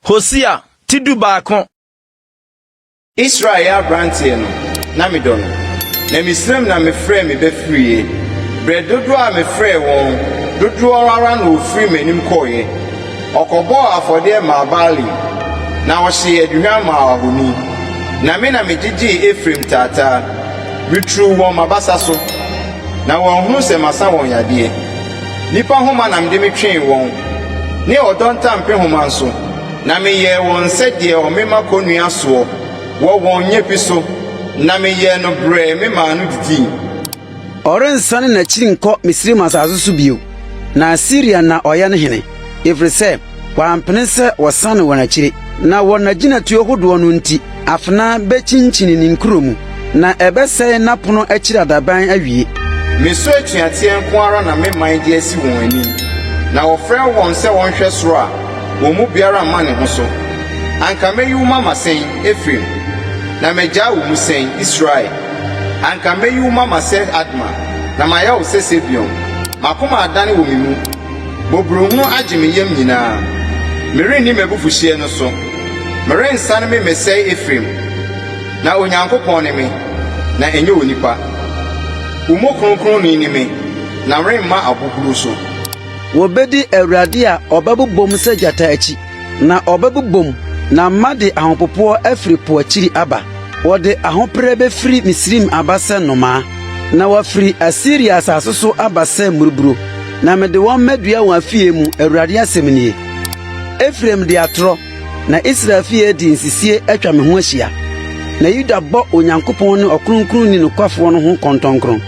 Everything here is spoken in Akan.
Hosea ti dubaako. Israel yɛ aberanteɛ no, na medɔ no, na Misraim na mefrɛɛ me ba firiiɛ. Berɛ dodoɔ a mefrɛɛ wɔn, dodoɔ ara na wɔfirii m'anim kɔeɛ. Ɔkɔbɔɔ afɔdeɛ maa Baalim, na ɔhyee aduhwam maa ahoni. Na me na megyegyee Efraim taataa, meturuu wɔn m'abasa so, na wɔanhunu sɛ masa wɔn yadeɛ. Nnipa homa na mede metwee wɔn, ne ɔdɔ ntampehoma nso, na meyɛɛ wɔn sɛ deɛ ɔmema kɔnnua soɔ wɔ wɔn nnyepi so, na meyɛɛ no brɛɛ memaa no didii. Ɔrensane n'akyiri nkɔ Misraim asase so bio, na Asiria na ɔyɛ ne hene, ɛfiri sɛ wɔampene sɛ wɔsane wɔn akyiri. Na wɔ n'agyinatuo hodoɔ no nti, afena bɛkyinkyini ne nkuro mu, na ɛbɛsɛe n'apono akyiri adaban awie. Me so atuateɛ nko ara na me man de asi wɔn anim, na wɔfrɛ wɔn sɛ wɔnhwɛ soro a, wɔn mu biara mma ne ho so. Anka mɛyi wo mama sɛn, Efraim, na magyaa wo mu sɛn, Israel? Anka mɛyi wo mama sɛ Adma, na mayɛ wo sɛ Sebion. M'akoma adane wɔ me mu, mmɔborɔhunu agye me yam nyinaa. Merenni m'abufuhyeɛ no so, merensane memmɛsɛe Efraim. Na Onyankopɔn ne me, na ɛnyɛ onipa. Wo mu Kronkronni ne me, na meremma abohuru so. Wɔbɛdi Awurade a ɔbɛbobom sɛ gyata akyi, na ɔbɛbobom, na mma de ahopopoɔ afiri po akyiri aba. Wɔde ahoperɛ bɛfiri Misraim aba sɛ nnomaa, na wɔafiri Asiria asase so aba sɛ mmuruburo, na mede wɔn madua wɔn afie mu, Awurade asɛm nie. Efraim de atorɔ, na Israel fie de nsisie atwa me ho ahyia, na Yuda bɔ Onyankopɔn ne Ɔkronkronni nokwafoɔ no ho kɔntɔnkrɔn.